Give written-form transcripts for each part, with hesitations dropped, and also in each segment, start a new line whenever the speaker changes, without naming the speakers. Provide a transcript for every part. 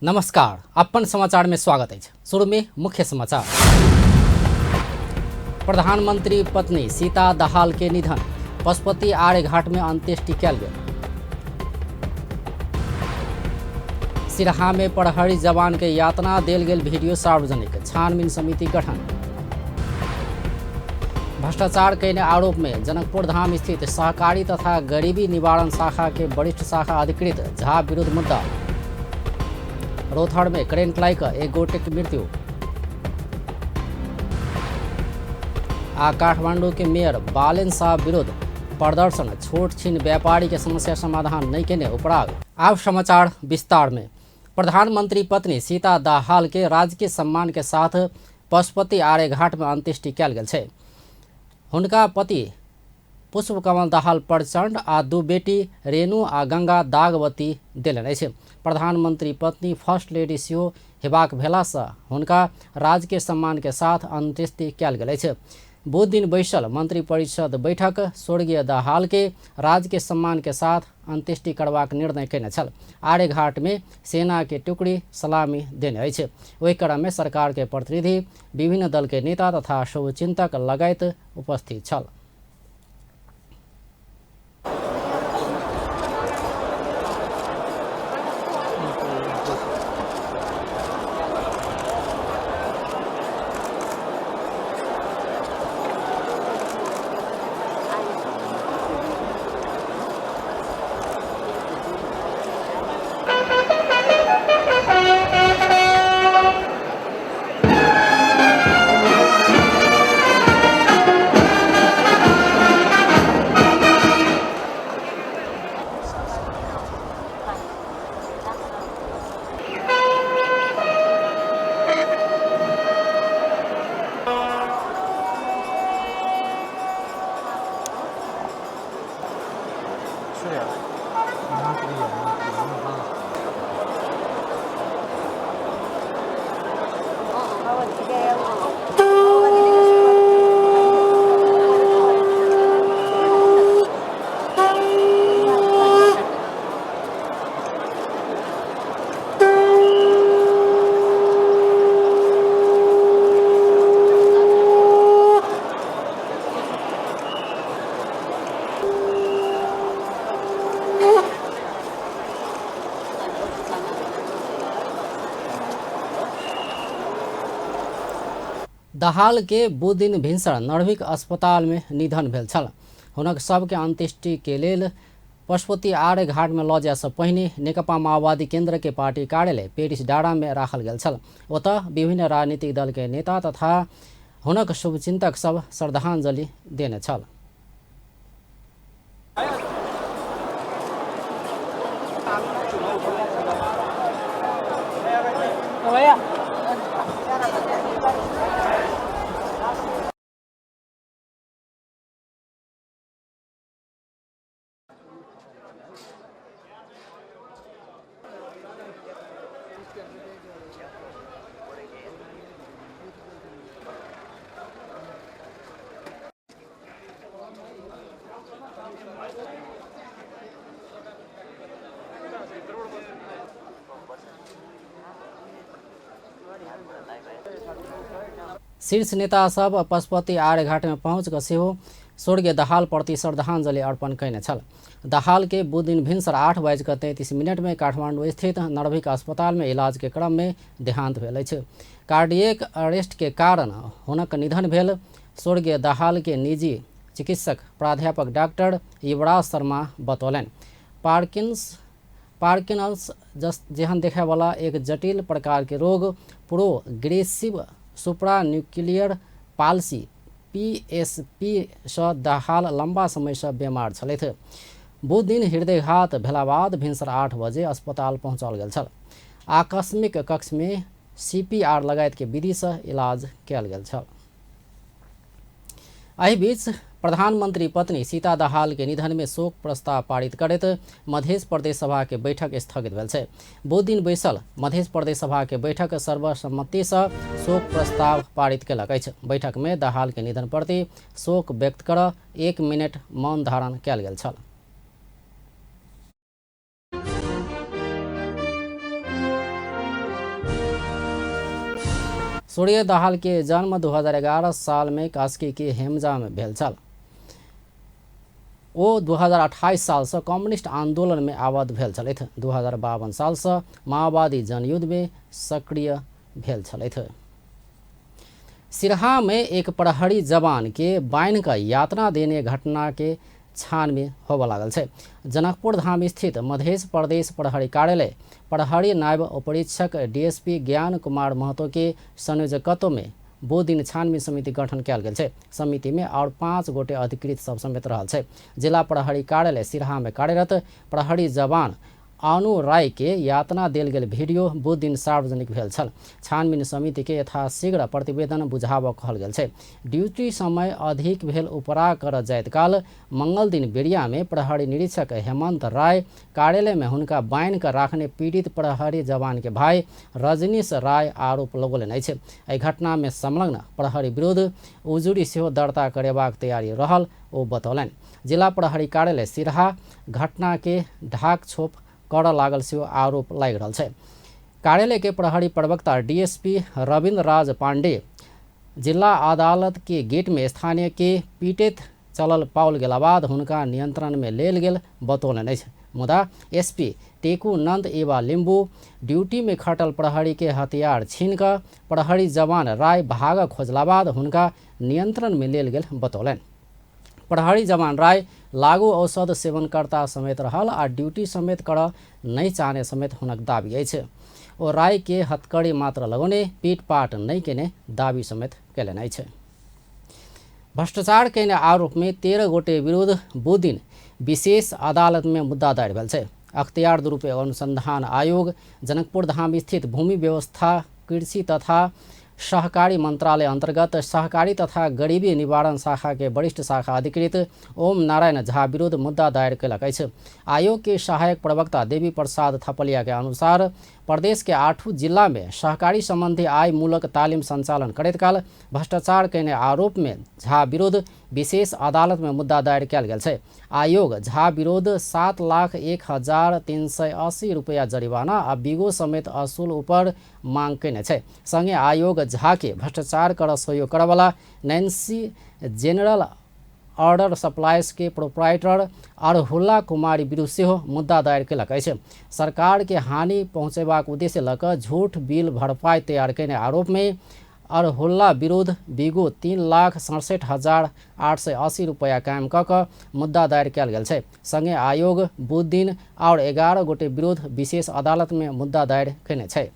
नमस्कार, अपन समाचार में स्वागत अछि। शुरू में मुख्य समाचार। प्रधानमंत्री पत्नी सीता दाहाल के निधन, पशुपति आर्यघाट में अंत्येष्टि कयल गेल। सिरहा में प्रहरी जवान के यातना देल गेल वीडियो सार्वजनिक, छानबीन समिति गठन। भ्रष्टाचार कयने आरोप में जनकपुर धाम स्थित सहकारी तथा गरीबी निवारण शाखा के वरिष्ठ शाखा अधिकृत झा विरुद्ध मुद्दा। रौथर में करेंट लागि कऽ एक गोटे के मृत्यु। आ काठमांडू के मेयर बालेन शाह विरुद्ध प्रदर्शन, छोट छिन व्यापारी के समस्या समाधान नहीं केने उपराग। आब समाचार विस्तार में। प्रधानमंत्री पत्नी सीता दाहाल के राजकीय सम्मान के साथ पशुपति आर्यघाट में अंत्येष्टि कयल गेल छै। हुनका पति पुष्पकमल दाहाल प्रचंड आ दू बेटी रेणु आ गंगा दागवती देलनि अछि। प्रधानमंत्री पत्नी फर्स्ट लेडी सेहो हेबाक भेलासँ हुनका राजकीय सम्मान के साथ अंत्येष्टि कयल गेल अछि। बुध दिन बैसल मंत्रिपरिषद बैठक स्वर्गीय दाहाल के राजकीय सम्मान के साथ अंत्येष्टि करबाक निर्णय कयने छल। आर्यघाट में सेना के टुकड़ी सलामी देने अछि। ओहि क्रम में सरकार के प्रतिनिधि, विभिन्न दल के नेता तथा शुभचिंतक लगायत उपस्थित छल। दाहाल के बुध दिन भिनसर नर्भिक अस्पताल में निधन भेल छल। हुनक शव के अंत्येष्टि के लेल पशुपति आर्यघाट में लऽ जाय से पहिने नेकपा माओवादी केंद्र के पार्टी कार्यालय पेरिस डाँडा में राखल गेल छल। ओतऽ विभिन्न राजनीतिक दल के नेता तथा हुनक शुभचिंतक सब श्रद्धांजलि देने छल। शीर्ष नेता सब पशुपति आर्यघाट में पहुँच कऽ सेहो स्वर्गीय दाहाल प्रति श्रद्धांजलि अर्पण कयने छल। दाहाल के बुध दिन भिनसर 8:33 में काठमांडू स्थित नर्भिक अस्पताल में इलाज के क्रम में देहांत भेल अछि। कार्डियक अरेस्ट के कारण हुनक निधन भेल। स्वर्गीय दाहाल के निजी चिकित्सक प्राध्यापक डॉक्टर युवराज शर्मा बतौलनि। पार्किंसन्स जेहन देखयवला एक जटिल प्रकार के रोग प्रोग्रेसिव सुप्रान्यूक्लियर पाल्सी पीएसपी सँ दाहाल लंबा समय सँ बीमार छलथि। बुध दिन हृदयघात भेला बाद भिनसर 8 बजे अस्पताल पहुँचाओल गेल छल। आकस्मिक कक्ष में सीपीआर लगायत के विधि सँ इलाज कयल गेल छल। एहि बीच प्रधानमंत्री पत्नी सीता दाहाल के निधन में शोक प्रस्ताव पारित करैत मध्य प्रदेश सभा के बैठक स्थगित भेल छै। बुध दिन बैसल मध्य प्रदेश सभा के बैठक सर्वसम्मति से शोक प्रस्ताव पारित केलक अछि। बैठक में दाहाल के निधन प्रति शोक व्यक्त कर 1 मिनट मौन धारण कयल गेल छल। सूर्य दाहाल के जन्म 2011 साल में कास्की के हेमजा में भेल छल। ओ 2028 सालसँ कम्युनिस्ट आंदोलन में आबद्ध भेल छलथि। 2052 सालसँ माओवादी जनयुद्ध में सक्रिय भेल छलथि। सिरहा में एक प्रहरी जवान के बान्हि कऽ यातना देने घटना के छानबीन होबऽ लागल छै। जनकपुर धाम स्थित मध्य प्रदेश प्रहरी कार्यालय प्रहरी नायब उपरीक्षक डीएसपी ज्ञान कुमार महतो के संयोजकत्व में बुध दिन छानबीन समिति गठन कयल गेल छै। समिति में और 5 गोटे अधिकृत सब समेत रहल छै। जिला प्रहरी कार्यालय सिरहा में कार्यरत प्रहरी जवान अनु राय के यातना देल गेल वीडियो बुध दिन सार्वजनिक भेल छल। छानबीन समिति के यथाशीघ्र प्रतिवेदन बुझाबऽ कहल गेल छै। ड्यूटी समय अधिक भेल उपरा कर जाइत काल मंगल दिन बेरिया में प्रहरी निरीक्षक हेमंत राय कार्यालय में हुनका बान्हि कऽ राखने पीड़ित प्रहरी जवान के भाई रजनीश राय आरोप लगौलनि अछि। एहि घटना में संलग्न प्रहरी विरुद्ध उजुरी सेहो दर्ता करेबाक तैयारी रहल ओ बतौलनि। जिला प्रहरी कार्यालय सिरहा घटना के ढाक छोप करऽ लागल सेहो आरोप लागि रहल छै। कार्यालय के प्रहरी प्रवक्ता डीएसपी रविन्द्र राज पांडे जिला अदालत के गेट में स्थानीय के पीटैत चलल पाओल गेला बाद हुनका नियंत्रण में लेल गेल बतौलनि अछि। मुदा एसपी टेकू नंद एवा लिम्बू ड्यूटी में खटल प्रहरी के हथियार छीन कऽ प्रहरी जवान राय भागऽ खोजला बाद हुनका नियंत्रण में लेल गेल बतौलनि। प्रहरी जवान राय लागू औषध सेवनकर्ता समेत रहल आ ड्यूटी समेत करऽ नहि चाहने समेत हुनक दावी अछि। ओ राय के हथकड़ी मात्र लगौने पीटपाट नहि केने दावी समेत कयलनि अछि। भ्रष्टाचार केने आरोप में 13 गोटे विरुद्ध बुध दिन विशेष अदालत में मुद्दा दायर भेल छै। अख्तियार दुरुपयोग अनुसंधान आयोग जनकपुर धाम स्थित भूमि व्यवस्था कृषि तथा सहकारी मंत्रालय अंतर्गत सहकारी तथा गरीबी निवारण शाखा के वरिष्ठ शाखा अधिकृत ओम नारायण झा विरुद्ध मुद्दा दायर कयलक अछि। आयोग के सहायक प्रवक्ता देवी प्रसाद थपलिया के अनुसार प्रदेश के 8 जिला में सहकारी संबंधी आय मूलक तालीम संचालन करैत काल भ्रष्टाचार केने आरोप में झा विरुद्ध विशेष अदालत में मुद्दा दायर कयल गेल छै। आयोग झा विरुद्ध 7,01,380 रुपया जरिमाना आ बिगो समेत असूल ऊपर मांग केने छै। संगे आयोग झा के भ्रष्टाचार कर सहयोग करऽवला नैन्सी जेनरल ऑर्डर सप्लायर्स के प्रोप्राइटर अरहुल्ला कुमारी विरुद्ध सेहो मुद्दा दायर कयलक अछि। सरकार के हानि पहुँचेबाक उद्देश्य लऽ कऽ झूठ बिल भरपाई तैयार केने आरोप में अरहुल्ला विरुद्ध बिगो 3,67,880 रुपया कायम कऽ कऽ मुद्दा दायर कयल गेल छै। संगे आयोग बुध दिन और 11 गोटे विरुद्ध विशेष अदालत में मुद्दा दायर केने छै।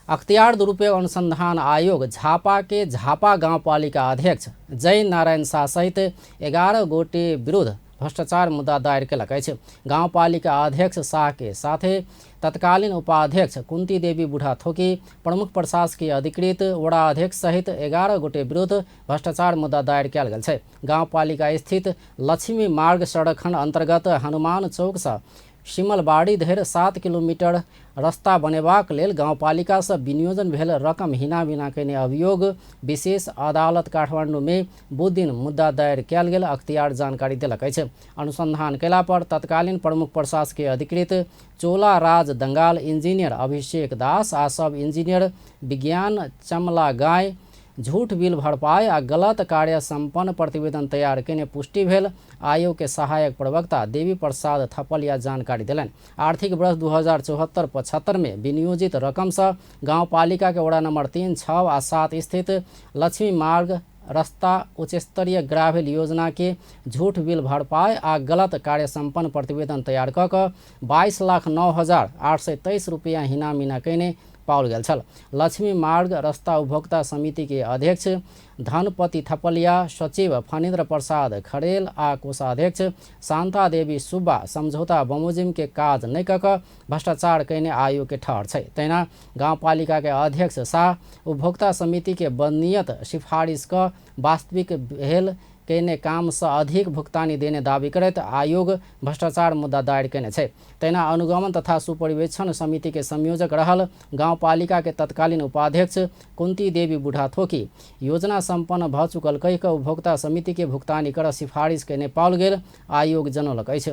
अख्तियार दुरुपयोग अनुसंधान आयोग झापा के झापा गाउँपालिका अध्यक्ष जय नारायण शाह सहित 11 गोटे विरुद्ध भ्रष्टाचार मुद्दा दायर कयलक अछि। गाउँपालिका अध्यक्ष शाह के साथे तत्कालीन उपाध्यक्ष कुंती देवी बुढ़ा थोकी, प्रमुख प्रशासकीय अधिकृत वडा अध्यक्ष सहित 11 गोटे विरुद्ध भ्रष्टाचार मुद्दा दायर कयल गेल छै। गाउँपालिका स्थित लक्ष्मी मार्ग सड़क खंड अंतर्गत हनुमान चौक से सिमलबाड़ी धरि 7 किलोमीटर रास्ता बनेबाक लेल गाउँपालिकासँ विनियोजन भेल रकम हिना-बिना कयने अभियोग विशेष अदालत काठमाडौँ में बुध दिन मुद्दा दायर कयल गेल अख्तियार जानकारी देलक अछि। अनुसंधान कयला पर तत्कालीन प्रमुख प्रशासकीय अधिकृत चोला राज दंगाल, इंजीनियर अभिषेक दास आ सब इंजीनियर विज्ञान चमला गाय झूठ बिल भरपाई आ गलत कार्य संपन्न प्रतिवेदन तैयार केने पुष्टि भेल आयोग के सहायक प्रवक्ता देवी प्रसाद थपलिया जानकारी देलनि। आर्थिक वर्ष 2074-75 में विनियोजित रकम से गाउँपालिका के वडा नंबर 3, 6 आ 7 स्थित लक्ष्मी मार्ग रास्ता उच्चस्तरीय ग्रावेल योजना के झूठ बिल भरपाई आ गलत कार्य संपन्न प्रतिवेदन तैयार कऽ कऽ 22,09,823 रुपया हिना-मिना केने पाओल गेल छल। लक्ष्मी मार्ग रास्ता उपभोक्ता समिति के अध्यक्ष धनपति थपलिया, सचिव फणीन्द्र प्रसाद खरेल आ कोषाध्यक्ष शान्ता देवी सुब्बा समझौता बमोजिम के काज नहि कऽ कऽ भ्रष्टाचार कयने आयोग के ठहर छै। तहिना गाउँपालिका के अध्यक्ष शाह उपभोक्ता समिति के बदनियत सिफारिश कऽ वास्तविक भेल कयने कामसँ अधिक भुगतानी देने दावी करैत आयोग भ्रष्टाचार मुद्दा दायर कयने छै। तहिना अनुगमन तथा सुपरिवेक्षण समिति के संयोजक रहल गाउँपालिका के तत्कालीन उपाध्यक्ष कुंती देवी बुढ़ा थोकी योजना सम्पन्न भऽ चुकल कहि कऽ उपभोक्ता समिति के भुगतानी कर सिफारिश कयने पाओल गेल आयोग जनौलक अछि।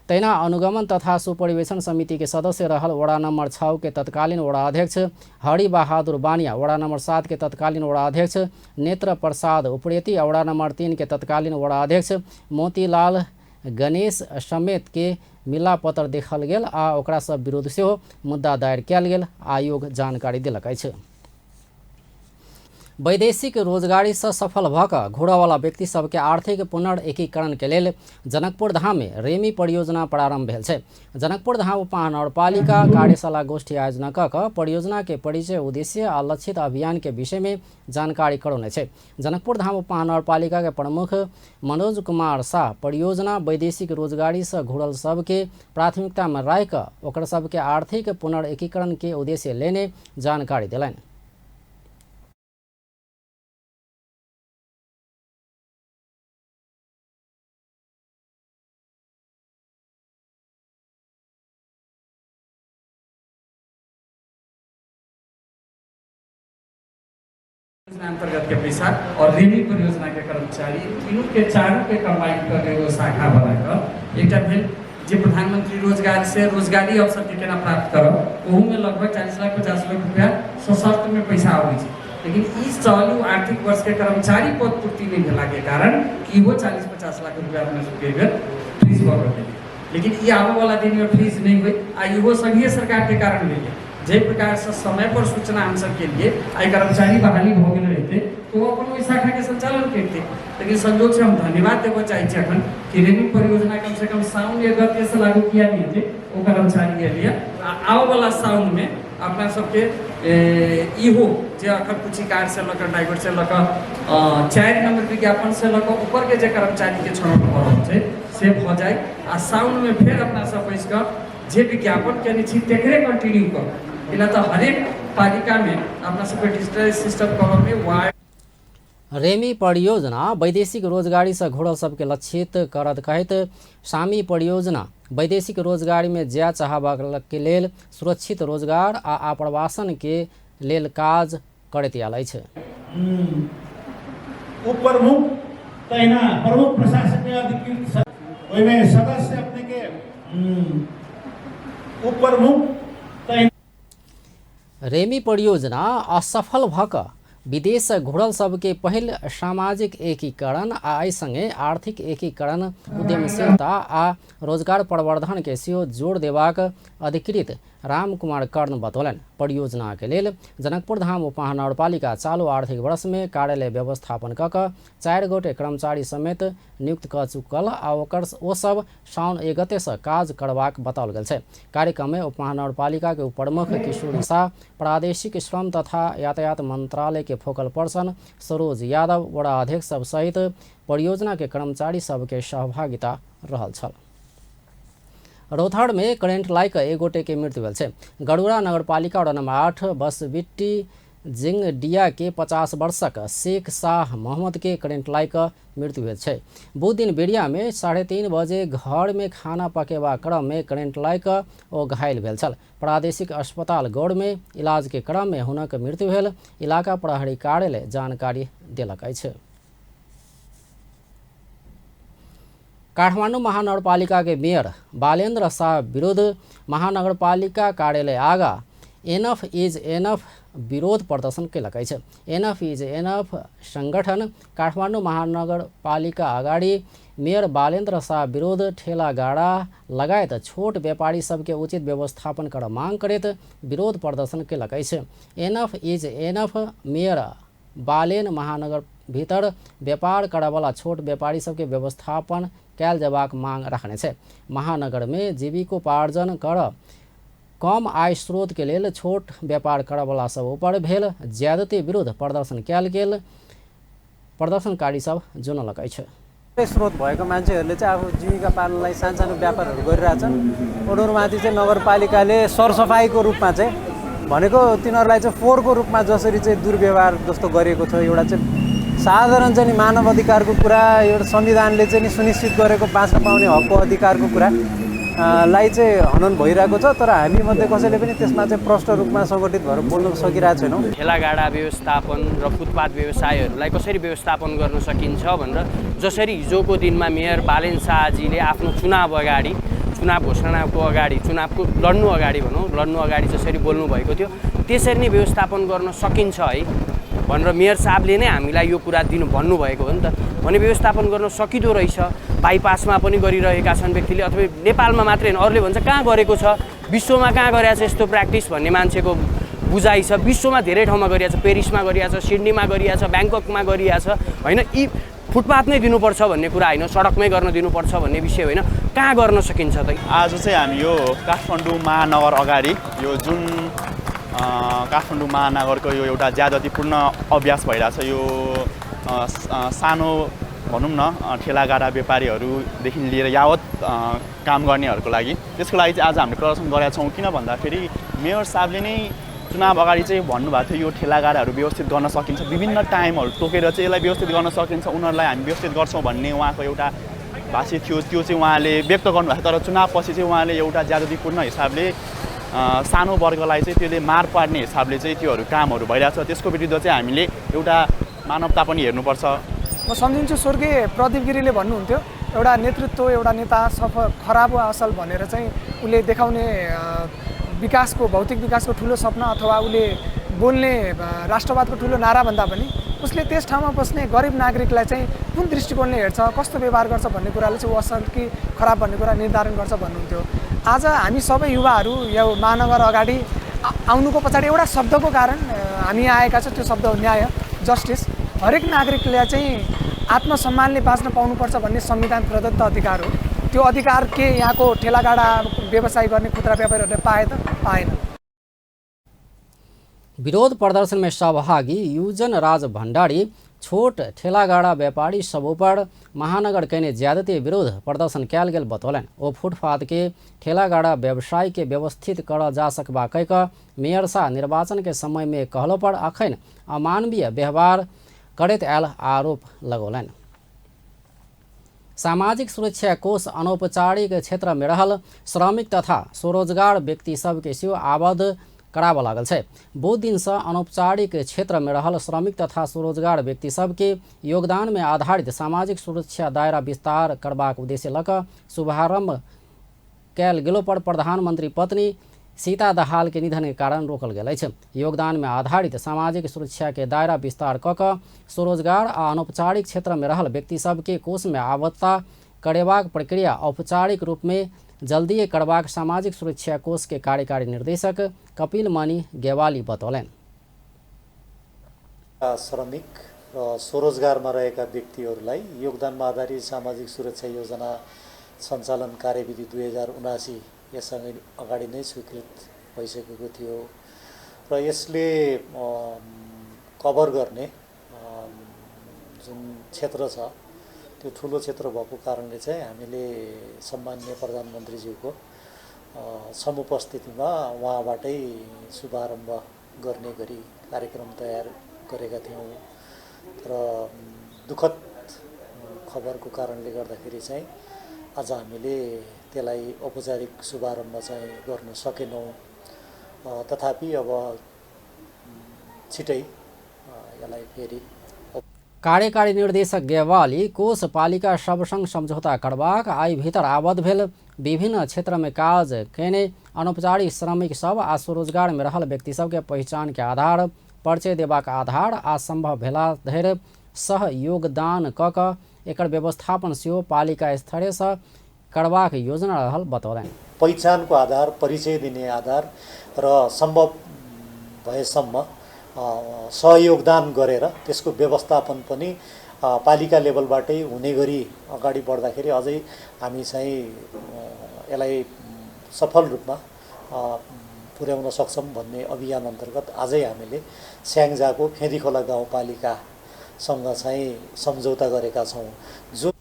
तहिना अनुगमन तथा सुपरिवेशन समिति के सदस्य रहल वडा नंबर 6 के तत्कालीन वडा अध्यक्ष हरि बहादुर बानिया, वडा नंबर 7 के तत्कालीन वडा अध्यक्ष नेत्र प्रसाद उप्रेती, वडा नंबर 3 के तत्कालीन वडा अध्यक्ष मोतीलाल गणेश समेत के मिलापत्र देखल गेल आ ओकरा सब विरुद्ध सेहो मुद्दा दायर कयल गेल आयोग जानकारी देलक अछि। वैदेशिक रोजगारी से सफल भऽ कऽ घुरऽवला व्यक्ति सबके आर्थिक पुनर्एकीकरण के लेल जनकपुर धाम में रेमी परियोजना प्रारंभ भेल छै। जनकपुर धाम उपमहानगरपालिका कार्यशाला गोष्ठी आयोजना कऽ कऽ परियोजना के परिचय, उद्देश्य आ लक्षित अभियान के विषय में जानकारी करौने छै। जनकपुर धाम उपमहानगरपालिका के प्रमुख मनोज कुमार शाह परियोजना वैदेशिक रोजगारी से घुरल सबके प्राथमिकता में राखि कऽ ओकर सबके आर्थिक पुनर्एकीकरण के उद्देश्य लेने जानकारी देलनि।
योजना अंतर्गत के पैसा और रेमी परियोजना के कर्मचारी तीनों के चारों के कंबाइन कर एगो शाखा बनाकर एकटा भेल जे प्रधानमंत्री रोजगार से रोजगारी अवसर के केना प्राप्त करब, ओहू में लगभग 40 लाख 50 लाख रुपया सशर्त में पैसा आबै छै। लेकिन ई चालू आर्थिक वर्ष के कर्मचारी पद पूर्ति नहीं भेला के कारण इहो 40-50 लाख रुपया अपना सबके बेर फ्रीज भऽ गेलै। लेकिन ई आबऽ वाला दिन में फ्रीज नहीं हुई आ इहो संघीय सरकार के कारण भेलै। जाहि प्रकार से समय पर सूचना हम सब के लिए आई कर्मचारी बहाली भऽ गेल रहते तो अपन ओहि शाखा के संचालन करते। लेकिन संजोग से हम धन्यवाद देबऽ चाहै छी अखन कि रेमी परियोजना कम से कम साउन या गते से लागू किया नहीं हेतै ओ कर्मचारी के लिए आ आबऽ वाला साउन में अपना सबके इहो जे अखन कुचिकार से लऽ कऽ ड्राइवर से लऽ कऽ 4 नंबर विज्ञापन से लऽ कऽ ऊपर के जे कर्मचारी के छनौट भऽ रहल छै से भऽ जाय आ साउन में फेर अपना सब बैस कऽ जे विज्ञापन केने छी तकरे कंटिन्यू करू। एना तऽ हरेक पालिका में अपना सबके डिजिटल सिस्टम करऽ में वार्ड
रेमी परियोजना वैदेशिक रोजगारी से घुरल सबके लक्षित करत कहैत सामी परियोजना वैदेशिक रोजगारी में जाय चाहबाक के लेल सुरक्षित रोजगार आ आप्रवासन के लेल काज करैत आयल अछि।
उप प्रमुख तहिना प्रमुख प्रशासकीय अधिकृत ओहिमे सदस्य अपने के उप प्रमुख तहिना
रेमी परियोजना असफल भऽ कऽ विदेश से घुरल सबके पहिल सामाजिक एकीकरण आ एहि संगे आर्थिक एकीकरण, उद्यमशीलता आ रोजगार प्रवर्धन के सेहो जोर देबाक अधिकृत राम कुमार कर्ण बतौलनि। परियोजना के लेल जनकपुर धाम उपमहानगरपालिका चालू आर्थिक वर्ष में कार्यालय व्यवस्थापन कऽ कऽ 4 गोटे कर्मचारी समेत नियुक्त कऽ चुकल आ ओ सब साउन 1 गते से काज करबाक बताओल गेल छै। कार्यक्रम में उपमहानगरपालिका के उपप्रमुख किशोरी शाह, प्रादेशिक श्रम तथा यातायात मंत्रालय के फोकल पर्सन सरोज यादव, वडा अध्यक्ष सब सहित परियोजना के कर्मचारी सबके सहभागिता रहल छल। रौथाड़ में करेंट लागि कऽ 1 गोटे के मृत्यु भेल छै। गरुड़ा नगरपालिका वडा नंबर 8 बसबिट्टी जिंगडिया के 50 वर्षक शेख शाह मोहम्मद के करेंट लागि कऽ मृत्यु भेल छै। बुध दिन बेरिया में 3:30 बजे घर में खाना पकेबा क्रम में करेंट लागि कऽ ओ घायल भेल छल। प्रादेशिक अस्पताल गौड़ में इलाज के क्रम में हुनक मृत्यु भेल इलाका प्रहरी कार्यालय जानकारी देलक अछि। काठमाडौँ महानगरपालिका के मेयर बालेन्द्र शाह विरुद्ध महानगरपालिका कार्यालय आगा एनफ is enough विरोध प्रदर्शन केलक अछि। एनफ is enough संगठन काठमाडौँ महानगरपालिका अगाडि मेयर बालेन्द्र शाह विरुद्ध ठेला गाड़ा लगायत छोट व्यापारी सबके उचित व्यवस्थापन कर मांग करैत विरोध प्रदर्शन केलक अछि। Enough is enough mayor Balen महानगर भीतर व्यापार करऽवला छोट व्यापारी सबके व्यवस्थापन कयल जेबाक मांग रखने छै। महानगर में जीविकोपार्जन कर कम आय स्रोत के लेल छोट व्यापार करऽवला सब ऊपर भेल ज्यादती विरुद्ध प्रदर्शन कयल गेल प्रदर्शनकारी सब जनौलक अछि।
स्रोत भएको मान्छेहरूले चाहिँ आफू जीविका पाल्नलाई सानसानो व्यापारहरू गरिरहेछन्। उनीहरूमाथि चाहिँ नगरपालिकाले सरसफाइको रूपमा चाहिँ भनेको तिनीहरूलाई चाहिँ फोहोरको रूपमा जसरी चाहिँ दुर्व्यवहार जस्तो गरिएको छ, एउटा चाहिँ साधारण चाहिँ नि मानव अधिकारको कुरा, एउटा संविधानले चाहिँ नि सुनिश्चित गरेको बाँच्न पाउने हकको अधिकारको कुरा लाई चाहिँ हनन भइरहेको छ। तर हामी मध्ये कसैले पनि त्यसमा चाहिँ प्रष्ट रूपमा सङ्गठित भएर बोल्न सकिरहेको छैनौँ।
ठेलागाडा व्यवस्थापन र फुटपाथ व्यवसायहरूलाई कसरी व्यवस्थापन गर्न सकिन्छ भनेर जसरी हिजोको दिनमा मेयर बालेन शाहजीले आफ्नो चुनाव अगाडि चुनाव घोषणाको अगाडि, चुनावको लड्नु अगाडि भनौँ, लड्नु अगाडि जसरी बोल्नुभएको थियो त्यसरी नै व्यवस्थापन गर्न सकिन्छ है भनेर मेयर साहबले नै हामीलाई यो कुरा दिनु भन्नुभएको हो नि त। भने व्यवस्थापन गर्न सकिँदो रहेछ। बाइपासमा पनि गरिरहेका छन् व्यक्तिले, अथवा नेपालमा मात्रै होइन, अरूले भन्छ कहाँ गरेको छ, विश्वमा कहाँ गरेको छ यस्तो प्र्याक्टिस भन्ने मान्छेको बुझाइ छ। विश्वमा धेरै ठाउँमा गरिएको छ, पेरिसमा गरिएको छ, सिडनीमा गरिएको छ, ब्याङ्ककमा गरिएको छ होइन। यी फुटपाथ नै दिनुपर्छ भन्ने कुरा होइन, सडकमै गर्न दिनुपर्छ भन्ने विषय होइन, कहाँ गर्न सकिन्छ त?
आज चाहिँ हामी यो काठमाडौँ महानगर अगाडि यो जुन काठमाडौँ महानगरको यो एउटा ज्यादतीपूर्ण अभ्यास भइरहेछ, यो सानो भनौँ न ठेलागाडा व्यापारीहरूदेखि लिएर यावत काम गर्नेहरूको लागि, त्यसको लागि चाहिँ आज हामीले प्रदर्शन गरेका छौँ। किन भन्दाखेरि मेयर साहबले नै चुनाव अगाडि चाहिँ भन्नुभएको थियो यो ठेलागाडाहरू व्यवस्थित गर्न सकिन्छ, विभिन्न टाइमहरू तोकेर चाहिँ यसलाई व्यवस्थित गर्न सकिन्छ, उनीहरूलाई हामी व्यवस्थित गर्छौँ भन्ने उहाँको एउटा भाष्य थियो, त्यो चाहिँ उहाँले व्यक्त गर्नुभएको थियो। तर चुनावपछि चाहिँ उहाँले एउटा ज्यादतीपूर्ण हिसाबले सानो वर्गलाई चाहिँ त्यसले मार पार्ने हिसाबले चाहिँ त्योहरू कामहरू भइरहेको छ। त्यसको विरुद्ध चाहिँ हामीले एउटा मानवता पनि हेर्नुपर्छ।
म सम्झिन्छु स्वर्गीय प्रदीप गिरीले भन्नुहुन्थ्यो एउटा नेतृत्व, एउटा नेता सफल खराब वा असल भनेर चाहिँ उसले देखाउने विकासको, भौतिक विकासको ठुलो सपना अथवा उसले बोल्ने राष्ट्रवादको ठुलो नारा भन्दा पनि उसले त्यस ठाउँमा बस्ने गरिब नागरिकलाई चाहिँ कुन दृष्टिकोणले हेर्छ, कस्तो व्यवहार गर्छ भन्ने कुराले चाहिँ ऊ असल कि खराब भन्ने कुरा निर्धारण गर्छ भन्नुहुन्थ्यो। आज हामी सबै युवाहरू यो महानगर अगाडि आउनुको पछाडि एउटा शब्दको कारण हामी आएका छौँ, त्यो शब्द हो न्याय, जस्टिस। हरेक नागरिकले चाहिँ आत्मसम्मानले बाँच्न पाउनुपर्छ भन्ने संविधान प्रदत्त अधिकार हो। त्यो अधिकार के यहाँको ठेलागाडा व्यवसाय गर्ने खुद्रा व्यापारीहरूले पाए त? पाएन।
विरोध प्रदर्शन में सहभागी युजन राज भण्डारी छोट ठेलागाडा व्यापारी सब ऊपर महानगर कयने ज्यादती विरोध प्रदर्शन कयल गेल बतौलनि। ओ फुटपाथ के ठेलागाडा व्यवसाय के व्यवस्थित करल जा सकबा कहि कऽ मेयर शाह निर्वाचन के समय में कहलो पर अखन अमानवीय व्यवहार करैत आयल आरोप लगौलनि। सामाजिक सुरक्षा कोष अनौपचारिक क्षेत्र में रहल श्रमिक तथा स्वरोजगार व्यक्ति सबके सेहो आबद्ध कराबऽ लागल छै। बहुत दिनसँ अनौपचारिक क्षेत्र में रहल श्रमिक तथा स्वरोजगार व्यक्ति सबके योगदान में आधारित सामाजिक सुरक्षा दायरा विस्तार करबाक उद्देश्य लऽ कऽ शुभारंभ कयल गेलो पर प्रधानमंत्री पत्नी सीता दाहाल के निधन के कारण रोकल गेल अछि। योगदान में आधारित सामाजिक सुरक्षा के दायरा विस्तार कऽ कऽ स्वरोजगार आ अनौपचारिक क्षेत्र में रहल व्यक्ति सबके कोष में आबद्धता करेबाक प्रक्रिया औपचारिक रूप में जल्दिए करबाक सामाजिक सुरक्षा कोष के कार्यकारी निर्देशक कपिल मणि गेवाली बतौलनि।
श्रमिक र स्वरोजगारमा रहेका व्यक्तिहरूलाई योगदानमा आधारित सामाजिक सुरक्षा योजना सञ्चालन कार्यविधि 2079 यससँग अगाडि नै स्वीकृत भइसकेको थियो र यसले कभर गर्ने जुन क्षेत्र छ त्यो ठुलो क्षेत्र भएको कारणले चाहिँ हामीले सम्माननीय प्रधानमन्त्रीज्यूको समुपस्थितिमा उहाँबाटै शुभारम्भ गर्ने गरी कार्यक्रम तयार गरेका थियौँ। तर दुःखद खबरको कारणले गर्दाखेरि चाहिँ आज हामीले त्यसलाई औपचारिक शुभारम्भ चाहिँ गर्न सकेनौँ। तथापि अब छिटै यसलाई फेरि
कार्यकारी निर्देशक गेवाली कोष पालिका सबसँग समझौता करबाक आइ भीतर आबद्ध भेल विभिन्न क्षेत्र में काज कयने अनौपचारिक श्रमिक सब आ स्वरोजगार में रहल व्यक्ति सबके पहिचान के आधार, परिचय देबाक आधार आ संभव भेला धरि सहयोगदान कऽ कऽ एकर व्यवस्थापन सेहो पालिका स्तरसँ करबाक योजना रहल बतौलनि।
पहिचानको आधार, परिचय दिने आधार र सम्भव भएसम्म सहयोगदान गरेर त्यसको व्यवस्थापन पनि पालिका लेभलबाटै हुने गरी अगाडि बढ्दाखेरि अझै हामी चाहिँ यसलाई सफल रूपमा पुर्याउन सक्छौँ भन्ने अभियान अन्तर्गत आजै हामीले स्याङ्जाको फेदीखोला गाउँपालिकासँग चाहिँ सम्झौता गरेका छौँ। जो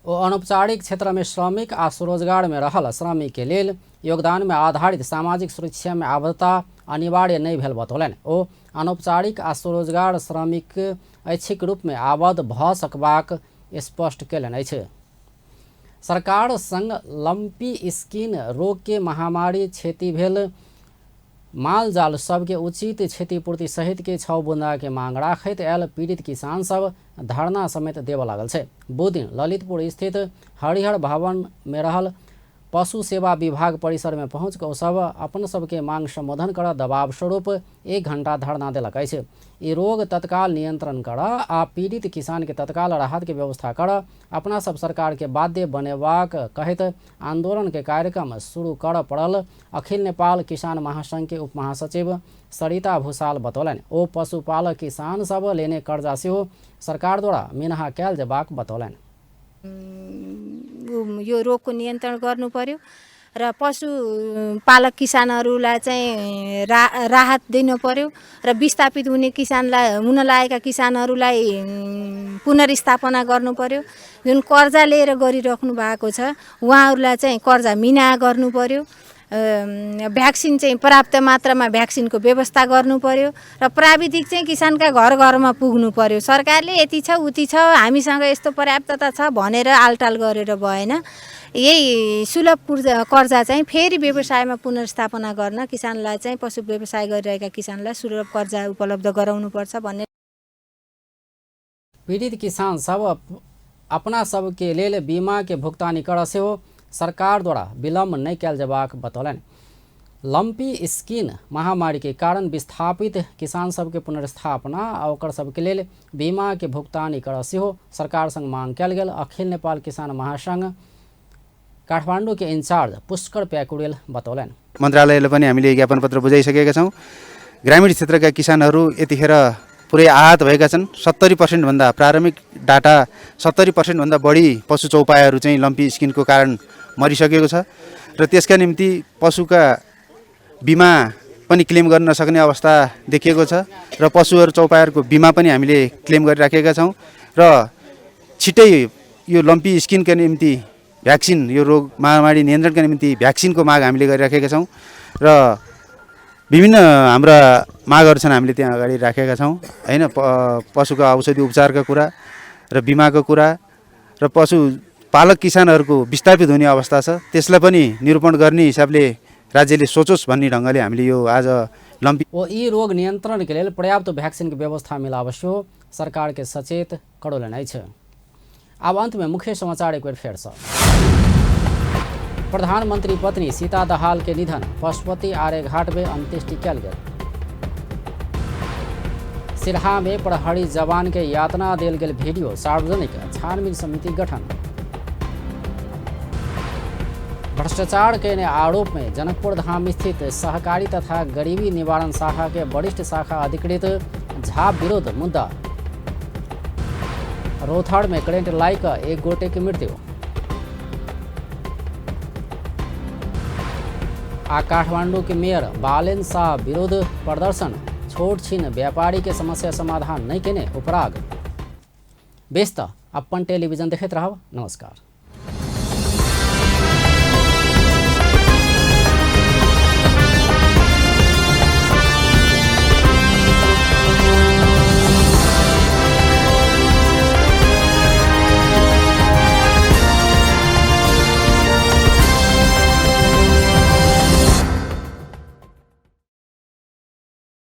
ओ अनौपचारिक क्षेत्र में श्रमिक आ स्वरोजगार में रहल श्रमिक के लेल योगदान में आधारित सामाजिक सुरक्षा में आबद्धता अनिवार्य नहि भेल बतौलनि। ओ अनौपचारिक आ स्वरोजगार श्रमिक ऐच्छिक रूप में आबद्ध भऽ सकबाक स्पष्ट कयलनि अछि। सरकार संग लंपी स्किन रोग के महामारी क्षति भेल मालजाल सबके उचित क्षतिपूर्ति सहित के 6 बुंदा के मांग राखैत आयल पीड़ित किसान सब धरना समेत देबऽ लागल छै। बुधदिन ललितपुर स्थित हरिहर भवन में रहल पशु सेवा विभाग परिसर में पहुँच कऽ ओसभ अपन सबके मांग सम्बोधन कर दबाव स्वरूप 1 घंटा धरना देलक अछि। ई रोग तत्काल नियंत्रण कर आ पीड़ित किसान के तत्काल राहत के व्यवस्था कर अपना सब सरकार के बाध्य बनेबाक कहैत आंदोलन के कार्यक्रम शुरू कर पड़ल अखिल नेपाल किसान महासंघ के उप महासचिव सरिता भूषाल बतौलनि। ओ पशुपालक किसान सब लेने कर्जा सेहो सरकार द्वारा मिनहा कयल जेबाक बतौलनि।
यो रोगको नियन्त्रण गर्नु पर्यो र पशुपालक किसानहरूलाई चाहिँ राहत दिनु पर्यो र विस्थापित हुने किसानलाई हुन लागेका किसानहरूलाई पुनर्स्थापना गर्नु पर्यो। जुन कर्जा लिएर गरिराख्नु भएको छ उहाँहरूलाई चाहिँ कर्जा मिना गर्नु पर्यो। भ्याक्सिन चाहिँ पर्याप्त मात्रामा भ्याक्सिनको व्यवस्था गर्नु पर्यो र प्राविधिक चाहिँ किसानका घर घरमा पुग्नु पर्यो। सरकारले यति छ उति छ हामीसँग यस्तो पर्याप्तता छ भनेर आलटाल गरेर भएन। यही सुलभ कर्जा चाहिँ फेरि व्यवसायमा पुनर्स्थापना गर्न किसानलाई चाहिँ पशु व्यवसाय गरिरहेका किसानलाई सुलभ कर्जा उपलब्ध गराउनुपर्छ भन्ने।
पीड़ित किसान सब अपना सबके लेल बीमा के भुगतानी कर सेहो सरकार द्वारा विलम्ब नहि कयल जेबाक बतौलनि। लंपी स्किन महामारी के कारण विस्थापित किसान सबके पुनर्स्थापना आ ओकर सबके लेल बीमा के भुगतानी कर सेहो सरकार संग मांग कयल गेल अखिल नेपाल किसान महासंघ काठमाडौँ के इन्चार्ज पुष्कर प्याकुरेल बतौलनि।
मन्त्रालयले पनि हामीले ज्ञापन पत्र बुझाइसकेका छौँ। ग्रामीण क्षेत्रका किसानहरू यतिखेर पुरै आहत भएका छन्। 70% भन्दा प्रारम्भिक डाटा 70% भन्दा बढी पशु चौपायाहरू चाहिँ लम्पी स्किनको कारण मरिसकेको छ र त्यसका निम्ति पशुका बिमा पनि क्लेम गर्न नसक्ने अवस्था देखिएको छ र पशुहरू चौपायाहरूको बिमा पनि हामीले क्लेम गरिराखेका छौँ र छिटै यो लम्पी स्किनका निम्ति भ्याक्सिन, यो रोग महामारी नियन्त्रणका निम्ति भ्याक्सिनको माग हामीले गरिराखेका छौँ र विभिन्न हाम्रा मागहरू छन् हामीले त्यहाँ अगाडि राखेका छौँ हैन। पशुको औषधि उपचारका कुरा र बिमाको कुरा र पशु पालक किसानहरूको विस्थापित हुने अवस्था छ त्यसलाई पनि निरूपण गर्ने हिसाबले राज्यले सोचोस् भन्ने ढङ्गले हामीले यो आज लम्पी
ओ ई रोग नियंत्रण के लेल पर्याप्त भ्याक्सिन के व्यवस्था मिलाब सेहो सरकार के सचेत करौलनि अछि। अब अंत में मुख्य समाचार एक बेर फेर सँ। प्रधानमंत्री पत्नी सीता दहाल के निधन, पशुपति आर्यघाट में अंत्येष्टि कयल गेल। सिरहा में प्रहरी जवान के यातना देल गेल वीडियो सार्वजनिक, छानबीन समिति गठन। भ्रष्टाचार के आरोप में जनकपुर धाम स्थित सहकारी तथा गरीबी निवारण शाखा के वरिष्ठ शाखा अधिकृत झा विरुद्ध मुद्दा। रोथड़ में करेंट लाइक एक गोटे की मृत्यु। आ काठमांडू के मेयर बालेन शाह विरुद्ध प्रदर्शन, छोट छिन व्यापारी के समस्या समाधान नहीं केने उपराग। बेस त अपन टेलीविजन देखैत रहब। नमस्कार।